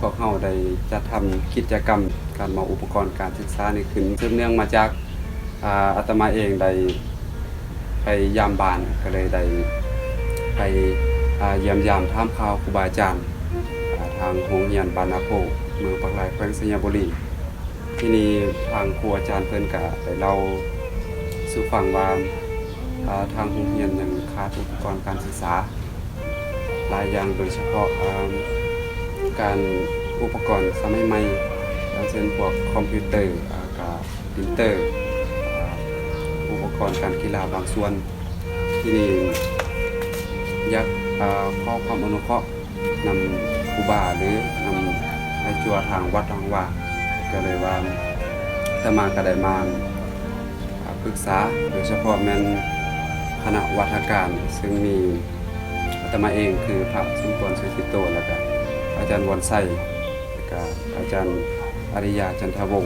ພວກເຮົາໄດ້ຈັດທຳກິດຈະກຳການມອບອຸປະກອນການສຶກສານີ້ຂຶ້ນ ສືບເນື່ອງມາຈາກ ອາ ອາດຕະມາເອງໄດ້ໄປຢາມບ້ານ ກໍເລີຍໄດ້ໄປ ອາ ຢ້ຽມຢາມຖາມຂ່າວຄູບາອາຈານ ອາ ທາງໂຮງຮຽນບ້ານນາໂພ ເມືອງປາກລາຍ ແຂວງໄຊຍະບູລີ. ທີນີ້ທາງຄູອາຈານເພິ່ນກະໄດ້ເລົ່າສູ່ຟັງວ່າ ອາ ທາງໂຮງຮຽນຍັງຂາດອຸປະກອນການສຶກສາຫຼາຍຢ່າງ ໂດຍສະເພາະ ອາ ການອຸປະກອນສະໄໝໃໝ່ ຢ່າງເຊັ່ນພວກຄອມພິວເຕີ ອາ ກະປຣິນເຕີ ອາ ອຸປະກອນການກິລາບາງສ່ວນ. ທີນີ້ຢາກ ອາ ຂໍຄວາມອະນຸເຄາະ ນຳຄູບາ ຫຼື ນຳໃຫ້ຈົວທາງວັດທາງວາ ກໍເລີຍວ່າອາດຕະມາກໍໄດ້ມາ ອາ ປຶກສາ ໂດຍສະເພາະແມ່ນຄະນະວັດທະການ ເຊິ່ງມີອາດຕະມາເອງຄືພະສົມພວນ ສຸຈິດໂຕ ແລ້ວກະອາຈານວອນໄຊ ແລ້ວກະອາຈານອາລິຍາ ຈັນທະວົງ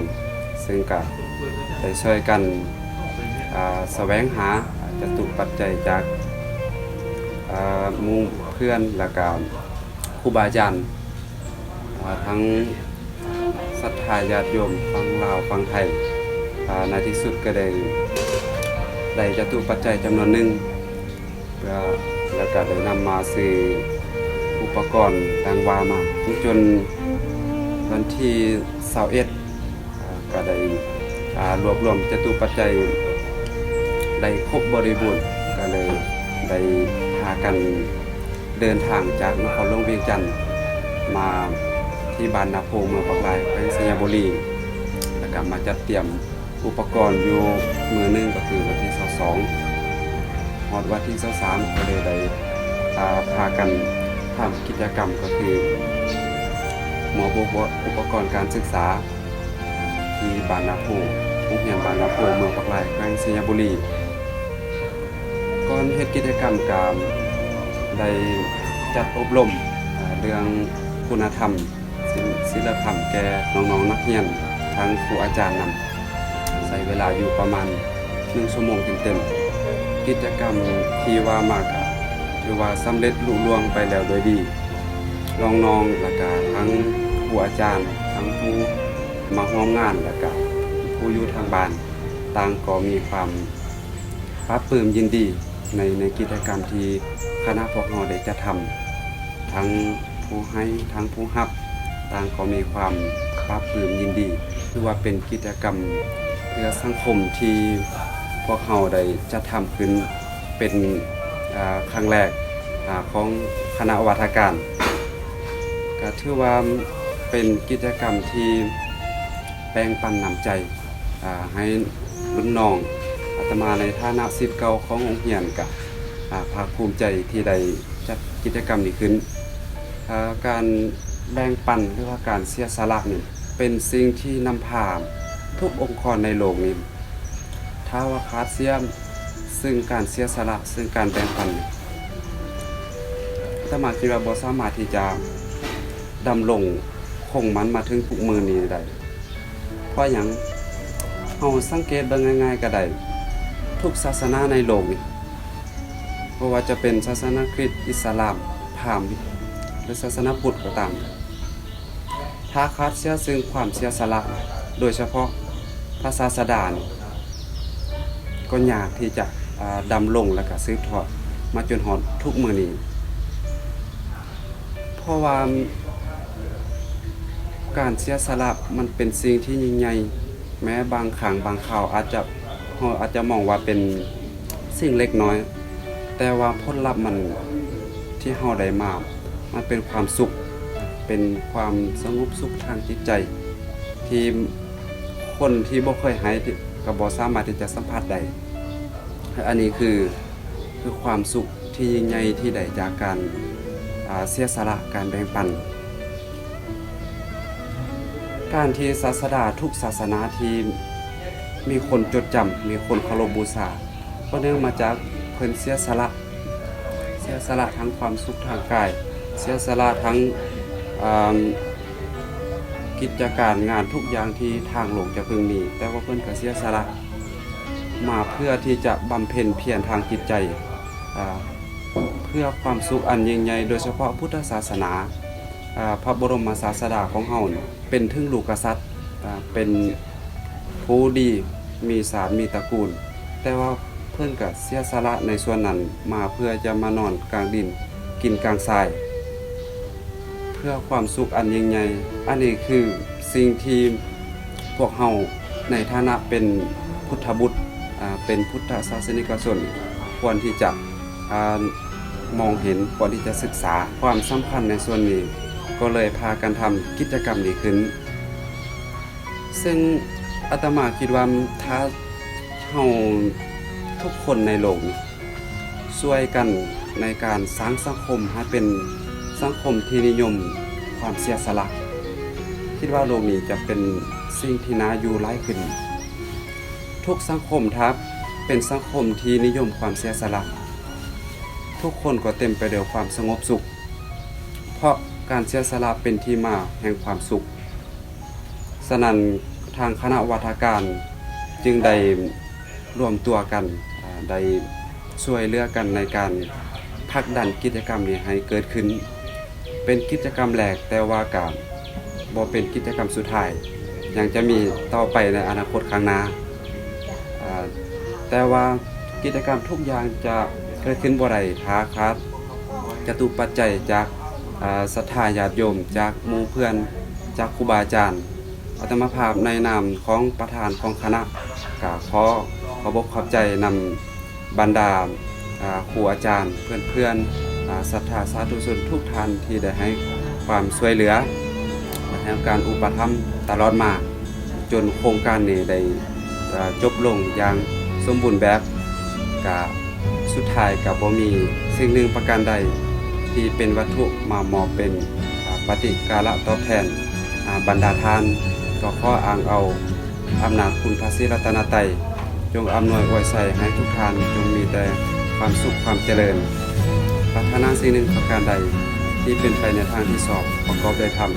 ເຊິ່ງກະໄດ້ຊ່ອຍກັນ ອາ ສະແຫວງຫາຈະຕຸປັດໄຈຈາກ ອາ ໝູ່ເພື່ອນ ແລ້ວກະ ຄູບາອາຈານ ອາ ທັງສັດທາຍາດໂຍມຝັ່ງລາວຝັ່ງໄທ ອາ ໃນທີ່ສຸດກໍໄດ້ ໄດ້ຈະຕຸປັດໄຈຈຳນວນໜຶ່ງ ເພື່ອ ແລ້ວກໍໄດ້ນຳມາຊື້ອຸປະກອນດັ່ງວ່າມາ ຈົນວັນທີຊາວເອັດ ອາ ກໍໄດ້ ອາ ລວບລວມຈະຕຸປັດໄຈໄດ້ຄົບບໍລິບູນ ກໍເລີຍໄດ້ພາກັນເດີນທາງຈາກນະຄອນຫຼວງວຽງຈັນ ມາທີ່ບ້ານນາໂພ ເມືອງປາກລາຍ ແຂວງໄຊຍະບູລີ ແລ້ວກໍມາຈັດຕຽມອຸປະກອນຢູ່ມື້ໜຶ່ງ ກໍຄືວັນທີຊາວສອງ ຮອດວັນທີຊາວສາມ ກໍເລີຍໄດ້ ອາ ພາກັນທຳກິດຈະກຳ ກໍຄືມອບອຸປະກອນການສຶກສາ ທີ່ບ້ານນາໂພ ໂຮງຮຽນບ້ານນາໂພ ເມືອງປາກລາຍ ແຂວງໄຊຍະບູລີ. ກ່ອນເຮັດກິດຈະກຳກໍໄດ້ຈັດອົບຮົມ ເອີ່ ເລື່ອງຄຸນນະທຳ ສິນ ສິນລະທຳແກ່ນ້ອງໆນັກຮຽນ ທັງຄູອາຈານນຳ ໃຊ້ເວລາຢູ່ປະມານໜຶ່ງຊົ່ວໂມງເຕັມໆ. ກິດຈະກຳທີ່ວ່າມາກໍຖືວ່າສຳເລັດລຸລ່ວງໄປແລ້ວໂດຍດີ. ນ້ອງໆ ແລ້ວກະທັງຄູອາຈານ ທັງຜູ້ມາຮ່ວມງານ ແລ້ວກະຜູ້ຢູ່ທາງບ້ານ ຕ່າງກໍມີຄວາມປາບປຶ້ມຍິນດີໃນ ໃນກິດຈະກຳທີ່ຄະນະພວກເຮົາໄດ້ຈັດທຳ. ທັງຜູ້ໃຫ້ ທັງຜູ້ຮັບ ຕ່າງກໍມີຄວາມປາບປຶ້ມຍິນດີ. ຖືວ່າເປັນກິດຈະກຳເພື່ອສັງຄົມທີ່ພວກເຮົາໄດ້ຈັດທຳຂຶ້ນເປັນ ອາ ຄັ້ງແລກ ອາ ຂອງຄະນະວາທະການ. ກະຖືວ່າເປັນກິດຈະກຳທີ່ແບ່ງປັນນ້ຳໃຈ ອາ ໃຫ້ລຸ້ນນ້ອງ. ອາດຕະມາໃນຖານະສິດເກົ່າຂອງໂຮງຮຽນກະ ອາ ພາກພູມໃຈທີ່ໄດ້ຈັດກິດຈະກຳນີ້ຂຶ້ນ. ອາ ການແບ່ງປັນ ຫຼືວ່າການເສຍສະຫຼະນີ້ ເປັນສິ່ງທີ່ນຳພາທຸກອົງກອນໃນໂລກນີ້ ຖ້າວ່າຂາດເສຍ ເຊິ່ງການເສຍສະຫຼະ ເຊິ່ງການແບ່ງປັນ ອາດຕະມາຄິດວ່າບໍ່ສາມາດທີ່ຈະດຳລົງຄົງມັນມາເຖິງທຸກມື້ນີ້ໄດ້. ເພາະຫຍັງ? ເຮົາສັງເກດເບິ່ງງ່າຍໆກໍໄດ້ ທຸກສາສະໜາໃນໂລກນີ້ ບໍ່ວ່າຈະເປັນສາສະໜາຄຣິດ, ອິດສະລາມ, ພາມ ຫຼື ສາສະໜາພຸດກໍຕາມ, ຖ້າຂາດເສຍເຊິ່ງຄວາມເສຍສະຫຼະ ໂດຍສະເພາະພະສາສະດານີ້ ກໍຍາກທີ່ຈະ ອາ ດຳລົງ ແລະ ກະສືບທອດມາຈົນຮອດທຸກມື້ນີ້. ເພາະວ່າການເສຍສະຫຼະມັນເປັນສິ່ງທີ່ຍິ່ງໃຫຍ່, ແມ້ບາງຄັ້ງບາງຄາວອາດຈະ ເຮົາອາດຈະມອງວ່າເປັນສິ່ງເລັກນ້ອຍ, ແຕ່ວ່າຜົນລັບມັນ ທີ່ເຮົາໄດ້ມາ ມັນເປັນຄວາມສຸກ, ເປັນຄວາມສະຫງົບສຸກທາງຈິດໃຈ ທີ່ຄົນທີ່ບໍ່ເຄີຍໃຫ້ ກໍບໍ່ສາມາດທີ່ຈະສຳຜັດໄດ້. ແລະ ອັນນີ້ຄື ຄືຄວາມສຸກທີ່ຍິ່ງໃຫຍ່ທີ່ໄດ້ຈາກການ ອາ ເສຍສະຫຼະ, ການແບ່ງປັນ. ການທີ່ສາສະດາທຸກສາສະໜາທີ່ມີຄົນຈົດຈຳ, ມີຄົນເຄົາລົບບູຊາ, ກໍເນື່ອງມາຈາກເພິ່ນເສຍສະຫຼະ, ເສຍສະຫຼະທັງຄວາມສຸກທາງກາຍ, ເສຍສະຫຼະທັງ ອາ ກິດຈະການງານທຸກຢ່າງທີ່ທາງໂລກຈະເພິ່ງມີ, ແຕ່ວ່າເພິ່ນກໍເສຍສະຫຼະມາເພື່ອທີ່ຈະບຳເພັນພຽນທາງຈິດໃຈ ອາ ເພື່ອຄວາມສຸກອັນຍິ່ງໃຫຍ່, ໂດຍສະເພາະພຸດທະສາສະໜາ ອາ ພະບໍລົມມະສາສະດາຂອງເຮົານີ້ ເປັນເຖິງລູກກະສັດ ອາ ເປັນຜູ້ດີ ມີຊາດມີຕະກູນ ແຕ່ວ່າເພິ່ນກໍເສຍສະຫຼະໃນສ່ວນນັ້ນມາ ເພື່ອຈະມານອນກາງດິນ ກິນກາງຊາຍ ເພື່ອຄວາມສຸກອັນຍິ່ງໃຫຍ່. ອັນນີ້ຄືສິ່ງທີ່ພວກເຮົາໃນຖານະເປັນພຸດທະບຸດ ອາ ເປັນພຸດທະສາສະນິກະຊົນ ຄວນທີ່ຈະ ອາ ມອງເຫັນ ຄວນທີ່ຈະສຶກສາຄວາມສຳຄັນໃນສ່ວນນີ້ ກໍເລີຍພາກັນທຳກິດຈະກຳນີ້ຂຶ້ນ. ເຊິ່ງອາດຕະມາຄິດວ່າ ຖ້າເຮົາທຸກຄົນໃນໂລກນີ້ ຊ່ວຍກັນໃນການສ້າງສັງຄົມໃຫ້ເປັນສັງຄົມທີ່ນິຍົມຄວາມເສຍສະຫຼະ, ຄິດວ່າໂລກນີ້ຈະເປັນສິ່ງທີ່ໜ້າຢູ່ຫຼາຍຂຶ້ນ. ທຸກສັງຄົມຖ້າເປັນສັງຄົມທີ່ນິຍົມຄວາມເສຍສະຫຼະ, ທຸກຄົນກໍເຕັມໄປດ້ວຍຄວາມສະຫງົບສຸກ, ເພາະການເສຍສະຫຼະເປັນທີ່ມາແຫ່ງຄວາມສຸກ. ສະນັ້ນ ທາງຄະນະວາທະການຈຶ່ງໄດ້ລວມຕົວກັນ, ອາ, ໄດ້ຊ່ວຍເຫຼືອກັນໃນການຜັກດັນກິດຈະກຳນີ້ໃຫ້ເກີດຂຶ້ນ. ເປັນກິດຈະກຳແລກ, ແຕ່ວ່າກະບໍ່ເປັນກິດຈະກຳສຸດທ້າຍ, ຍັງຈະມີຕໍ່ໄປໃນອະນາຄົດຂ້າງໜ້າ. ອາ, ແຕ່ວ່າກິດຈະກຳທຸກຢ່າງຈະເກີດຂຶ້ນບໍ່ໄດ້ ຖ້າຂາດຈະຕຸປັດໄຈຈາກ, ອາ, ສັດທາຍາດໂຍມ, ຈາກໝູ່ເພື່ອນ, ຈາກຄູບາອາຈານ. ອາດຕະມາພາບໃນນາມຂອງປະທານຂອງຄະນະ ກະຂໍຂອບອົກຂອບໃຈນຳບັນດາ, ອາ, ຄູອາຈານ, ເພື່ອນໆ, ອາ, ສັດທາສາທຸຊົນທຸກທ່ານທີ່ໄດ້ໃຫ້ຄວາມຊ່ວຍເຫຼືອ ແລະ ໃຫ້ການອຸປະຖຳຕະຫຼອດມາ ຈົນໂຄງການນີ້ໄດ້, ອາ, ຈົບລົງຢ່າງສົມບູນແບບ. ກະສຸດທ້າຍກະບໍ່ມີສິ່ງໜຶ່ງປະການໃດທີ່ເປັນວັດຖຸມາມອບເປັນ, ອາ, ປະຕິກາລະຕອບແທນ, ອາ, ບັນດາທ່ານ. ກໍຂໍອ້າງເອົາອຳນາດຄຸນພະສີລັດຕະນະໄຕ ຈົ່ງອຳນວຍອວຍໄຊໃຫ້ທຸກທ່ານ ຈົ່ງມີແຕ່ຄວາມສຸກຄວາມຈະເລີນ. ປາດຖະໜາສິ່ງໜຶ່ງປະການໃດທີ່ເປັນໄປໃນທາງທີ່ຊອບ ປະກອບດ້ວຍທຳ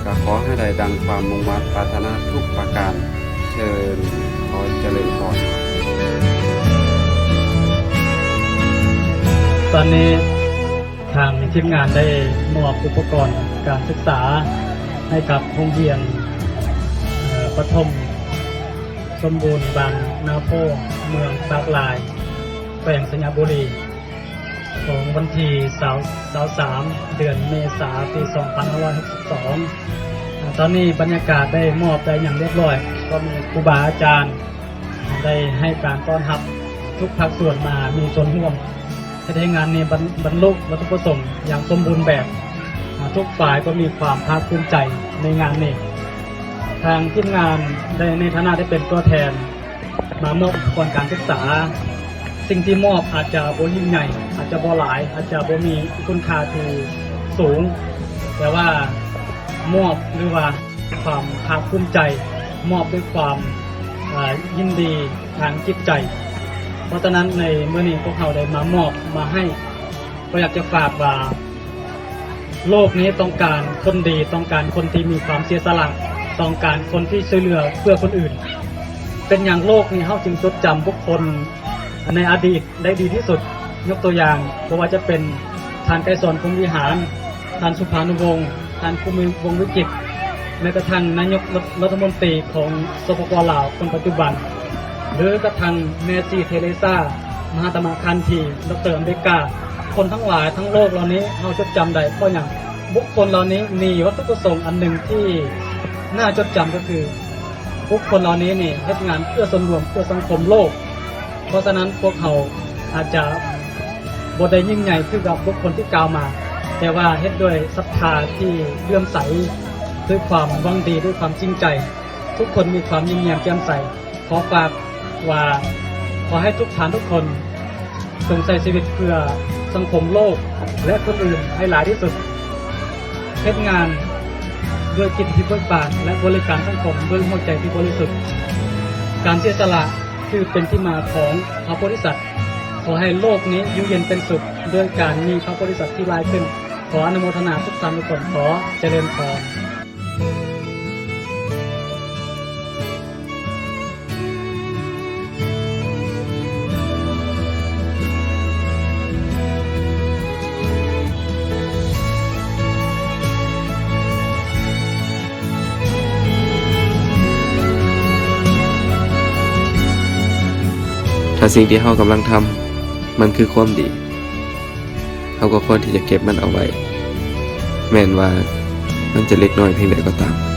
ກໍຂໍໃຫ້ໄດ້ດັ່ງຄວາມມຸ່ງມາດປາດຖະໜາທຸກປະການ. ເຊີນ, ຂໍຈະເລີນພອນ. ຕອນນີ້ທາງທີມງານໄດ້ມອບອຸປະກອນການສຶກສາໃຫ້ກັບໂຮງຮຽນ, ເອີ, ປະຖົມສົມບູນບ້ານນາໂພ, ເມືອງປາກລາຍ, ແຂວງໄຊຍະບູລີ. ຂອງວັນທີຊາວ ຊາວສາມ ເດືອນເມສາ ປີສອງພັນຫ້າຮ້ອຍຫົກສິບສອງ. ອາ ຕອນນີ້ບັນຍາກາດໄດ້ມອບໄດ້ຫຍັງລຽບລ້ອຍ, ກໍມີຄູບາອາຈານໄດ້ໃຫ້ການຕ້ອນຮັບ, ທຸກພາກສ່ວນມາມີສ່ວນຮ່ວມເຮັດໃຫ້ງານນີ້ບັນ ບັນລຸວັດຖຸປະສົງຢ່າງສົມບູນແບບ. ອາ ທຸກຝ່າຍກໍມີຄວາມພາກພູມໃຈໃນງານນີ້. ທາງທີມງານໄດ້ ໃນຖານະໄດ້ເປັນຕົວແທນ ມາມອບອຸປະກອນການສຶກສາ. ສິ່ງທີ່ມອບອາດຈະບໍ່ຍິ່ງໃຫຍ່, ອາດຈະບໍ່ຫຼາຍ, ອາດຈະບໍ່ມີຄຸນຄ່າທີ່ສູງ, ແຕ່ວ່າມອບ ຫຼືວ່າຄວາມພາກພູມໃຈ, ມອບດ້ວຍຄວາມ, ເອີ, ຍິນດີທາງຈິດໃຈ. ເພາະສະນັ້ນ ໃນມື້ນີ້ພວກເຮົາໄດ້ມາມອບມາໃຫ້, ກໍຢາກຈະຝາກວ່າ ໂລກນີ້ຕ້ອງການຄົນດີ, ຕ້ອງການຄົນທີ່ມີຄວາມເສຍສະຫຼະ, ຕ້ອງການຄົນທີ່ຊ່ວຍເຫຼືອເພື່ອຄົນອື່ນ. ເປັນຫຍັງໂລກນີ້ເຮົາຈຶ່ງຈົດຈຳບຸກຄົນໃນອະດີດໄດ້ດີທີ່ສຸດ? ຍົກຕົວຢ່າງ, ບໍ່ວ່າຈະເປັນທ່ານໄກສອນ ພົມວິຫານ, ທ່ານສຸພານຸວົງ, ທ່ານພູມິ ວົງວິຈິດ, ແມ້ກະທັ່ງນາຍົກລັດ ລັດຖະມົນຕີຂອງ ສປປ ລາວ ຄົນປັດຈຸບັນ, ຫຼືກະທັ່ງແມ່ຊີເທເຣຊາ, ມະຫາຕະມະຄານທີ, ດອກເຕີ ອາເມລິກາ. ຄົນທັງຫຼາຍທັງໂລກເຫຼົ່ານີ້ເຮົາຈົດຈຳໄດ້ເພາະຫຍັງ? ບຸກຄົນເຫຼົ່ານີ້ມີວັດຖຸປະສົງອັນໜຶ່ງທີ່ໜ້າຈົດຈຳ ກໍຄືບຸກຄົນເຫຼົ່ານີ້ນີ້ເຮັດງານເພື່ອສ່ວນລວມ, ເພື່ອສັງຄົມໂລກ. ເພາະສະນັ້ນ ພວກເຮົາອາດຈະບໍ່ໄດ້ຍິ່ງໃຫຍ່ຄືກັບບຸກຄົນທີ່ກ່າວມາ, ແຕ່ວ່າເຮັດດ້ວຍສັດທາທີ່ເຫຼື້ອມໃສ, ດ້ວຍຄວາມຫວັງດີ, ດ້ວຍຄວາມຈິງໃຈ. ທຸກຄົນມີຄວາມຍິ້ມແຍ້ມແຈ່ມໃສ. ຂໍຝາກວ່າ ຂໍໃຫ້ທຸກທ່ານທຸກຄົນ ຈົ່ງໃຊ້ຊີວິດເພື່ອສັງຄົມໂລກ ແລະ ຄົນອື່ນໃຫ້ຫຼາຍທີ່ສຸດ. ເຮັດງານດ້ວຍຈິດທີ່ເບີກບານ ແລະ ບໍລິການສັງຄົມດ້ວຍຫົວໃຈທີ່ບໍລິສຸດ. ການເສຍສະຫຼະ ຖືເປັນທີ່ມາຂອງພະໂພທິສັດ. ຂໍໃຫ້ໂລກນີ້ຢູ່ເຢັນເປັນສຸກດ້ວຍການມີພະໂພທິສັດທີ່ຫຼາຍຂຶ້ນ. ຂໍອະນຸໂມທະນາທຸກທ່ານທຸກຄົນ. ຂໍຈະເລີນພອນ. ສິ່งที่เฮากำลังทำ มันคือความดี เฮาก็ควรที่จะเก็บมันเอาไว้ แม้นว่ามันจะเล็กน้อยเพียงใดก็ตาม.